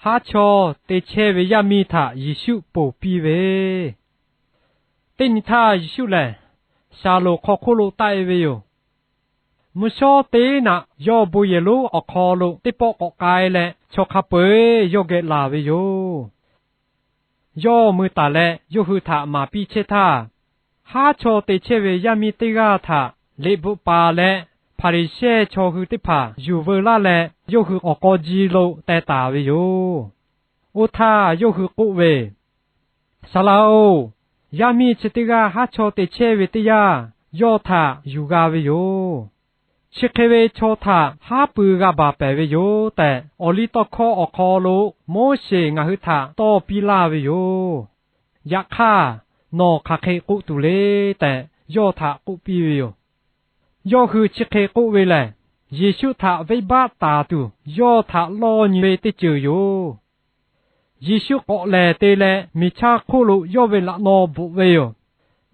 Haˉ chaw te chehˇ ve yaˇ miˇ htaꞈ Yeˍsuˆ ponˬ piˇ ve. Teˇ nyi htaˇ Yeˍsuˆ lehˬ, Shaˍlonˍ hk'aw hk'oˆ lo taˆ e ve yoˬ. Mvuhˇ shawˉ teˇ naꞈ yawˇ bon yehˬ lonˉ awˬ hk'aw lo teˇ pawˆ k'awꞈ k'ai leh, chaw hk'a peu-eˬ yawˇ geh laˬ ve yoˬ. Yawˇ mui taˍ leh yawˇ hui htaꞈ maˍ piˇ chehˇ htaˇ, haˉ chaw te chehˇ ve yaˇ miˇ teˇ g'aˇ htaꞈ liꞈ bvuhꞈ paˍ leh Hpaˍriˍsehˇ chaw hui teˇ hpaˍ yuˬ veu laˇ leh, yawˇ hui awˬ k'aw ji lo teh taˍ ve yoˬ. Oˇ htaˇ yawˇ hui k'oˆ ve, Saˍ laꞈ-oˬ, yaˇ miˇ chi teˇ g'aˇ haˉ chaw te chehˇ ve teˇ yanˇ, yawˇ htaꞈ yuˬ g'a ve yoˬ. Chi hk'e ve chaw htaꞈ haˉ pui g'a baˬ pehˍ ve yoˬ tehꞈ, awˬliˇtawˇhkawˇ awˬ hk'aw lo Moˉseˍ ngaˬ hui htaꞈ tawˇ piˇ laˇ ve yoˬ. Yaꞈ hk'aˇ, nawˬ hk'aˬ hk'e k'oˆ tuˬ le tehꞈ, yawˇ htaꞈ k'oˆ piˇ ve yoˬ. Yawˇ hui chi hk'e k'oˆ ve lehˬ, Yeˍsuˆ htaꞈ venˇbaˆ taˍ tuˬ yawˇ htaꞈ lawˇ nyi ve teˇ ceuˬ yoˬ. Yeˍsuˆ k'awꞈ lehˬ te leh miˬ chaˇ hk'oˆ lo yawˇ ve laꞈ naw bvuhꞈ ve yoˬ.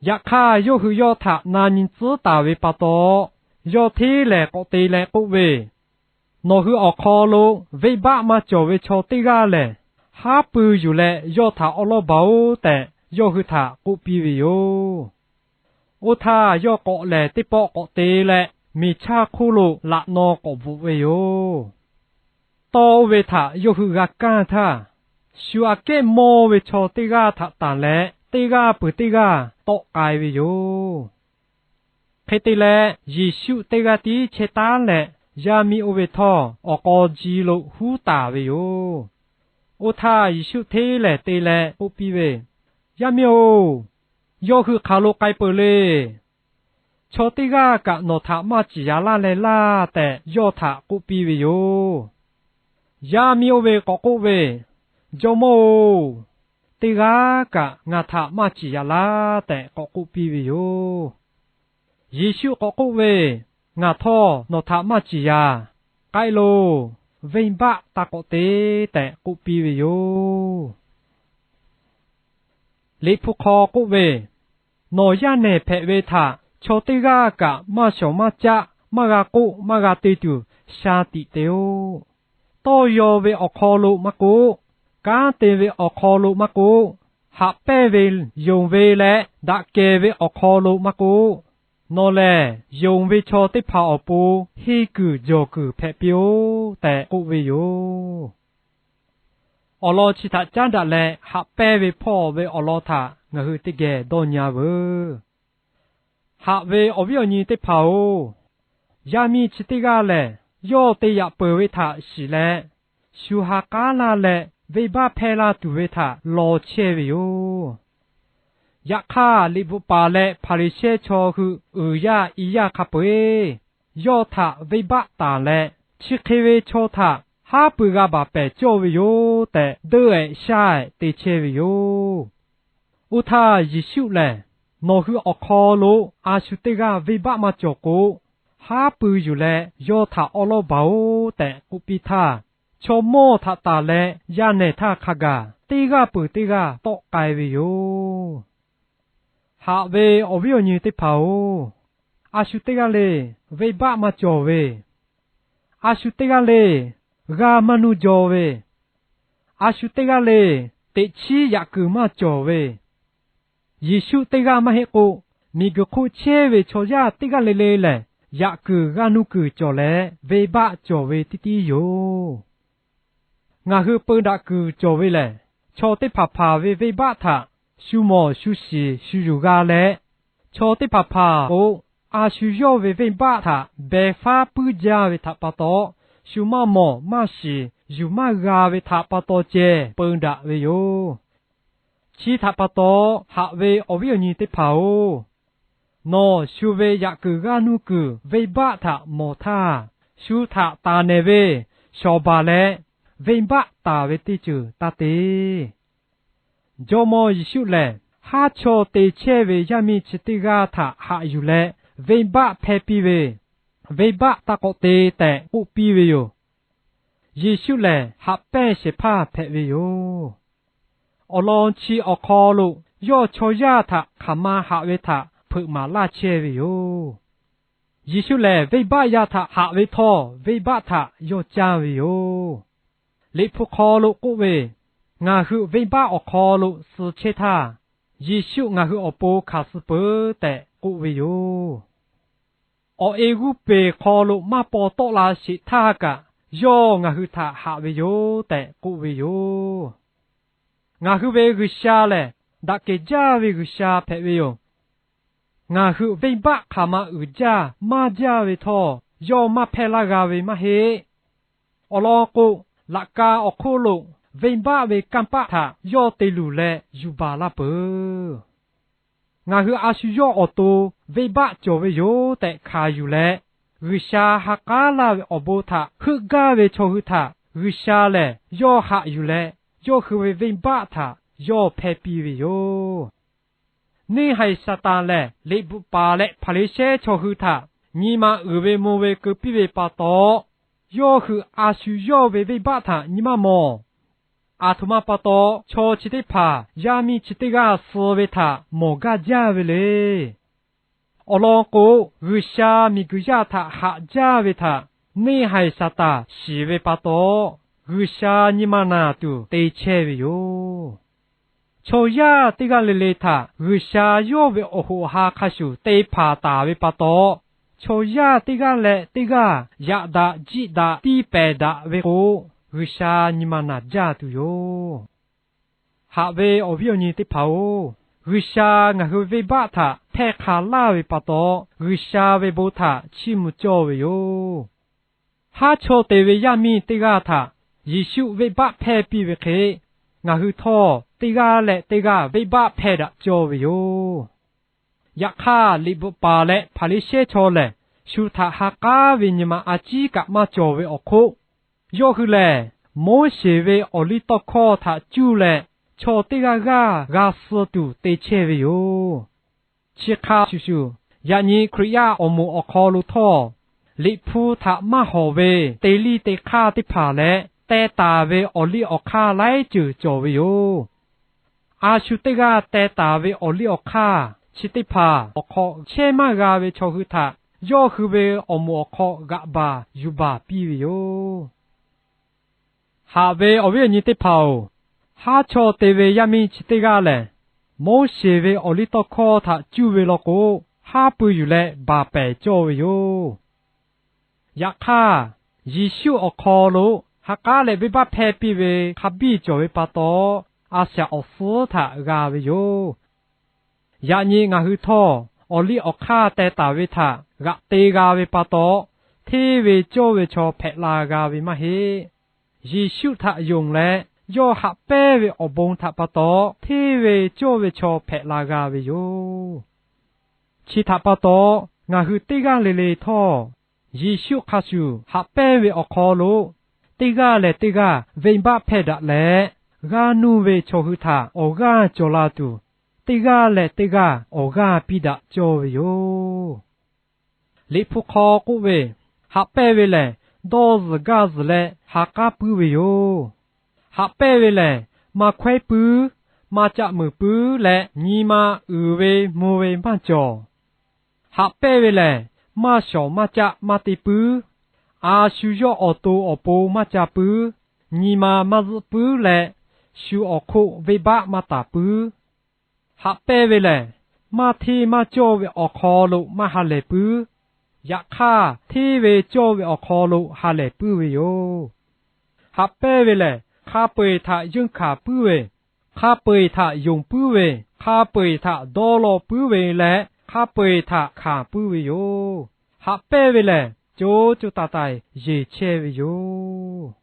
Yaꞈ hk'aˇ, yawˇ hui yawˇ htaꞈ na nyi tcuhˉ taˍ ve pa taw, yawˇ hteˇ lehˍ k'awꞈ te leh k'oˆ ve, Nawˬ hui awˬ hk'aw lo venˇbaˆ maˇ cawˬ ve chaw teˇ g'aˇ lehˬ, haˉ pui yuˬ leh yawˇ htaꞈ awˉ lawˉ baˬ-oˆ tehꞈ, yawˇ hui htaꞈ k'oˆ piˇ ve yoˬ. Oˇ htaˇ yawˇ k'awꞈ lehˬ teˇ pawˆ k'awꞈ te leh, miˬ chaˇ hk'oˆ lo laꞈ naw k'awꞈ bvuhꞈ ve yoˬ. Tawˇ oˇ ve htaꞈ yawˇ hui g'a kaˇ htaˇ, shu aꞈ kehˉ mawˇ ve chaw teˇ g'aˇ htaꞈ tanˬ leh, teˇ g'aˇ peuˬ teˇ g'aˇ tawˆ k'ai ve yoˬ. Hk'e te leh, Yeˍsuˆ teˇ g'aˇ tiˉ chehˇ taˉ leh, yaˇ miˇ oˇ ve htawˇ awˬ k'aw ji lo huˉ taˍ ve yoˬ. Oˇ htaˇ Yeˍsuˆ hteˇ lehˍ te leh k'oˆ piˇ ve, Yaˇ miˇ-oˬ, yawˇ hui hk'aˬ lo k'ai peuˬ le. Chaw teˇ g'aˇ kaꞈ nawˬ htaꞈ maˇ ciˍ yaˍ laˇ leh laˇ tehꞈ, yawˇ htaꞈ k'oˆ piˇ ve yoˬ. Yaˇ miˇ oˇ ve k'awꞈ k'oˆ ve, Jawˇmawˇ-oˬ, teˇ g'aˇ kaꞈ ngaˬ htaꞈ maˇ ciˍ yaˍ laˇ tehꞈ k'awꞈ k'oˆ piˇ ve yoˬ. Yeˍsuˆ k'awꞈ k'oˆ ve, Ngaˬ htawˇ nawˬ htaꞈ maˇ ciˍ yaˍ. K'ai loˬ. Venˇbaˆ taˇ k'awꞈ te tehꞈ k'oˆ piˇ ve yoˬ. Liꞈ hpu hk'aw k'oˆ ve, Nawˬ yaˇ nehˬ hpehꞈ ve htaꞈ chaw teˇ g'aˇ kaꞈ maˇ shawˍ maˇ caˆ, maˇ g'a k'oˆ, maˇ g'a te tuˬ sha tiꞈ te-oˆ. Tawˇ yaw ve awˬ hk'aw lo maˇ k'oˆ, kanˉ te ve awˬ hk'aw lo maˇ k'oˆ, haꞈ pehnˇ ve, yonˍ ve leh daꞈ kehˬ ve awˬ hk'aw lo maˇ k'oˆ, nawˬ lehˬ yonˍ ve chaw teˇ hpaˍ awˬ pon henˇ kuiˬ jawˬ kuiˬ hpehꞈ piˇ-oˆ tehꞈ k'oˆ ve yoˬ. Awˬ lawn chi htaꞈ caˉ daꞈ leh haꞈ pehnˇ ve hpawˇ ve awˬ lawn htaꞈ ngaˬ hui teˇ geh dawˇ nyi-a veuˬ. Haꞈ ve awˬ viˉ awˬ nyi teˇ hpaˍ-oˬ, yaˇ miˇ chi teˇ g'aˇ lehˬ, yawˇ te yaꞈ peuˬ ve htaꞈ shiˍ leh, shu ha k'aˉ laˇ leh venˇbaˆ hpehˇ laˇ tuˬ ve htaꞈ law chehˇ ve yoˬ. Yaꞈ hk'aˇ, liꞈ bvuhꞈ paˍ leh Hpaˍriˍsehˇ chaw hui uiˍ yaˇ i yaˇ hk'a peu-eˬ yawˇ htaꞈ venˇbaˆ taˍ leh, chi hk'e ve chaw htaꞈ haˉ pui g'a baˬ pehˍ cawˇ ve yoˬ tehꞈ, deuˇ ehˍ shaˇ ehˍ te chehˇ ve yoˬ. Oˇ htaˇ Yeˍsuˆ lehˬ, Nawˬ hui awˬ hk'aw lo a shu teˇ g'aˇ venˇbaˆ maˇ cawˬ k'o, haˉ pui yuˬ leh yawˇ htaꞈ awˉ lawˉ baˬ-oˆ tehꞈ k'oˆ piˇ htaˇ, chaw mawˇ htaꞈ tanˬ leh yaˇ nehˬ htaˇ hk'a gaˬ teˇ g'aˇ peuˬ teˇ g'aˇ tawˆ k'ai ve yoˬ. Haꞈ ve awˬ viˉ awˬ nyi teˇ hpaˍ-oˬ, a shu teˇ g'aˇ le venˇbaˆ maˇ cawˬ ve, a shu teˇ g'aˇ le g'aˇ maˇ nuˇ jaw ve, a shu teˇ g'aˇ le teꞈ chiˉ yaꞈ kuiˬ maˇ cawˬ ve, Yeˍsuˆ teˇ g'aˇ maˇ heˆ k'o, miˬguiˬ hk'oˆ chehˇ ve chaw yaˇ teˇ g'aˇ le le lehˬ, yaꞈ kuiˬ g'aˇ nuˇ kuiˬ cawˬ leh venˇbaˆ cawˬ ve tiˉ tiˉ yoˬ. Ngaˬ hui peu daꞈ kuiˬ cawˬ ve lehˬ, chaw teˇ hpaˍ hpaˍ ve venˇbaˆ htaꞈ shu mawˬ shu shiˍ shu yuˬ g'a leh, chaw teˇ hpaˍ hpaˍ k'o, a shu yawˇ ve venˇbaˆ htaꞈ beh faˉ puiˉ jaˇ ve htaꞈ pa taw, shu maˇ mawˬ maˇ shiˍ yuˬ maˇ g'a ve htaꞈ pa taw ceh peu daꞈ ve yoˬ. Chi htaꞈ pa taw, haꞈ ve awˬ viˉ awˬ nyi teˇ hpaˍ-oˬ, nawˬ shu ve yaꞈ kuiˬ g'aˇ nuˇ kuiˬ venˇbaˆ htaꞈ mawˬ htaˇ, shu htaꞈ taˍ nehˬ ve shawˍ baˬ leh venˇbaˆ taˍ ve teˇ ceuˬ taˇ te. Jawˇmawˇ Yeˍsuˆ lehˬ, haˉ chaw te chehˇ ve yaˇ miˇ chi teˇ g'aˇ htaꞈ haꞈ yuˬ leh venˇbaˆ hpehˇ piˇ ve, venˇbaˆ taˇ k'awꞈ te tehꞈ k'oˆ piˇ ve yoˬ. Yeˍsuˆ lehˬ, haꞈ pehnˇ shehˍ hpaˇ hpehꞈ ve yoˬ. Awˬ lawn chi awˬ hk'aw lo yawˇ chaw yaˇ htaꞈ hk'aˬ ma haꞈ ve htaꞈ hpeuꞈ maˍ laˇ chehˇ ve yoˬ. Yeˍsuˆ lehˬ, venˇbaˆ yaˇ htaꞈ haꞈ ve htawˇ, venˇbaˆ htaꞈ yawˇ canˇ ve yoˬ. Liꞈ hpu hk'aw lo k'oˆ ve, Ngaˬ hui venˇ baˆ awˬ hk'aw lo suh chehˇ htaˇ, Yeˍsuˆ ngaˬ hui awˬ pon hkanˍ suh peuˬ tehꞈ k'oˆ ve yoˬ. Awˬ e g'uˇ peˬ hk'aw lo maˇ paw tawˆ la sheˍ htaˇ kaꞈ, yawˇ ngaˬ hui htaꞈ haꞈ ve yoˬ tehꞈ k'oˆ ve yoˬ. Ngaˬ hui ve G'uiˬsha lehˬ, daꞈ kehˬ jaˇ ve G'uiˬsha hpehꞈ ve yoˬ. Ngaˬ hui venˇ baˆ hk'aˬ ma uiˍ jaˇ maˇ jaˇ ve htawˇ, yawˇ maˇ hpehˇ laˇ g'a ve maˇ heˆ. Awˬ lawn k'o, laꞈ ka awˬ hk'oˆ lo venˇ baˆ ve kanˇ paˆ htaꞈ yawˇ te luˬ leh yuˬ baˬ laˇ peuˬ. Ngaˬ hui a shu yawˇ awˬ to venˇ baˆ cawˬ ve yoˬ tehꞈ hkanˍ yuˬ leh, G'uiˬsha ha k'aˉ laˇ ve awˬ bon htaꞈ heuˆ gaˇ ve chaw hui htaꞈ G'uiˬsha lehˬ yawˇ haꞈ yuˬ leh, yawˇ hui ve venˇ baˆ htaꞈ yawˇ hpehˇ piˇ ve yoˬ. Neˇhaiˬ Saˍtanˍ lehˬ, liꞈ bvuhꞈ paˍ leh Hpaˍriˍsehˇ chaw hui htaꞈ nyi ma uiˍ ve mvuh ve keu piˇ ve pa taw, yawˇ hui a shu yawˇ ve venˇ baˆ htaꞈ nyi maˇ mawˬ. Aˬ htoꞈ ma pa taw, chaw chi teˇ hpaˍ yaˇ miˇ chi teˇ g'aˇ suh ve htaꞈ mawˬ gaˇ jaˇ ve le. Awˬ lawn k'o, G'uiˬsha miˬguiˬ yaˇ htaꞈ haꞈ jaˇ ve htaꞈ neˇhaiˬ Saˍtanˍ shiˍ ve pa taw, G'uiˬsha nyi ma naˬ tuˬ te chehˇ ve yoˬ. Chaw yaˇ teˇ g'aˇ le le htaꞈ G'uiˬsha yawˇ ve awˬ hoꞈ ha hk'a shuˍ te hpanˍ taˍ ve pa taw, chaw yaˇ teˇ g'aˇ leh teˇ g'aˇ yaꞈ daꞈ jiˆ daꞈ tiˇ pehˍ daꞈ ve k'o, G'uiˬsha nyi ma naˬ jaˇ tuˬ yoˬ. Haꞈ ve awˬ viˉ awˬ nyi teˇ hpaˍ-oˬ, G'uiˬsha ngaˬ hui venˇ baˆ htaꞈ hpehˇ hk'a laˇ ve pa taw, G'uiˬsha ve bon htaꞈ chiˇ mvuh cawˇ ve yoˬ. Haˉ chawˇ te ve yaˇ miˇ teˇ g'aˇ htaꞈ Yeˍsuˆ venˇ baˆ hpehˇ piˇ ve hk'e, ngaˬ hui htawˇ teˇ g'aˇ leh teˇ g'aˇ venˇ baˆ hpehˇ daꞈ cawˇ ve yoˬ. Yaꞈ hk'aˇ, liꞈ bvuhꞈ paˍ leh Hpaˍriˍsehˇ chaw lehˬ, shu htaꞈ ha k'aˉ ve nyi ma a ciˉ kaꞈ maˇ cawˬ ve awˬ hk'oˆ, yawˇ hui lehˬ, Moˉseˍ ve awˬliˇtawˇhkawˇ htaꞈ cuˇ leh chaw teˇ g'aˇ g'aˇ g'a suh tuˬ te chehˇ ve yoˬ. Chi hk'a shuˍ shuˍ, yaꞈ nyi Hkriꞈ yaˇ awˬ moˍ awˬ hk'aw lo htawˇ, Liꞈ hpu htaꞈ maˇ hawˍ ve te liˇ te hk'aˇ teˇ hpaˍ leh, teh taˍ ve awˬ liˇ awˬ hk'aˇ laiˉ ceuˬ cawˬ ve yoˬ. A shu teˇ g'aˇ teh taˍ ve awˬ liˇ awˬ hk'aˇ chi teˇ hpaˍ awˬ hk'aw chehˇ maˇ g'a ve chaw hui htaꞈ yawˇ hui ve awˬ moˍ awˬ hk'aw g'aꞈ baˬ yuˬ baˬ piˇ ve yoˬ. Haꞈ ve awˬ viˉ awˬ nyi teˇ hpaˍ-oˬ, haˉ chawˇ te ve yaˇ miˇ chi teˇ g'aˇ lehˬ, Moˉseˍ ve awˬliˇtawˇhkawˇ htaꞈ cuˇ ve law k'o, haˉ pui yuˬ leh baˬ pehˍ cawˇ ve yoˬ. Yaꞈ hk'aˇ, Yeˍsuˆ awˬ hk'aw lo ha k'aˉ leh venˇ baˆ hpehˇ piˇ ve hk'a biˇ cawˬ ve pa taw, a shaꞈ awˬ suhˉ htaꞈ g'a ve yoˬ. Yaꞈ nyi ngaˬ hui htawˇ, awˬ liˇ awˬ hk'aˇ teh taˍ ve htaꞈ g'aꞈ te g'a ve pa taw, hteˇ ve cawˇ ve chaw hpehꞈ la g'a ve maˇ heˆ. Yeˍsuˆ htaꞈ yonˍ leh, yawˇ haꞈ pehnˇ ve awˬ bon htaꞈ pa taw, hteˇ ve cawˇ ve chaw hpehꞈ la g'a ve yoˬ. Chi htaꞈ pa taw, ngaˬ hui teˇ g'aˇ le le htawˇ, Yeˍsuˆ hk'a shuˍ haꞈ pehnˇ ve awˬ hk'aw lo, teˇ g'aˇ leh teˇ g'aˇ venˇ baˆ hpehˇ daꞈ leh, g'aˇ nuˇ ve chaw hui htaꞈ awˬ g'aˇ cawˬ la tuˬ, teˇ g'aˇ leh teˇ g'aˇ awˬ g'aˇ piˇ daꞈ cawˇ ve yoˬ. Liꞈ hpu hk'aw k'oˆ ve, Haꞈ pehnˇ ve lehˬ, dawˇ zuhˬ gaˇ zuhˬ leh ha k'aˉ puiˉ ve yoˬ. Haꞈ pehnˇ ve lehˬ, maˇ hkawehˉ puiˉ, maˇ caˆ meunˍ puiˉ leh nyi ma uiˍ ve mvuh ve maˇ cawˬ. Haꞈ pehnˇ ve lehˬ, maˇ shawˍ maˇ caˆ maˇ te puiˉ, a shu yawˇ awˬ to awˬ pon maˇ ca puiˉ, nyi ma maˇ zuhˆ puiˉ leh, shu awˬ hk'oˆ venˇ baˆ maˇ taˍ puiˉ. Haꞈ pehnˇ ve lehˬ, maˇ hteˇ maˇ cawˇ ve awˬ hk'aw lo maˇ ha lehˬ puiˉ. Yaꞈ hk'aˇ, hteˇ ve cawˇ ve awˬ hk'aw lo ha lehˬ puiˉ ve yoˬ. Haꞈ pehnˇ ve lehˬ, hk'a peu-eˬ htaꞈ yeunˇ hkanˍ puiˉ ve, hk'a peu-eˬ htaꞈ yonˍ puiˉ ve, hk'a peu-eˬ htaꞈ dawˇ law puiˉ ve leh, hk'a peu-eˬ htaꞈ hkanˍ puiˉ ve yoˬ. Haꞈ pehnˇ ve lehˬ, co co taiˍ taiˍ yeˬ chehˇ ve yoˬ.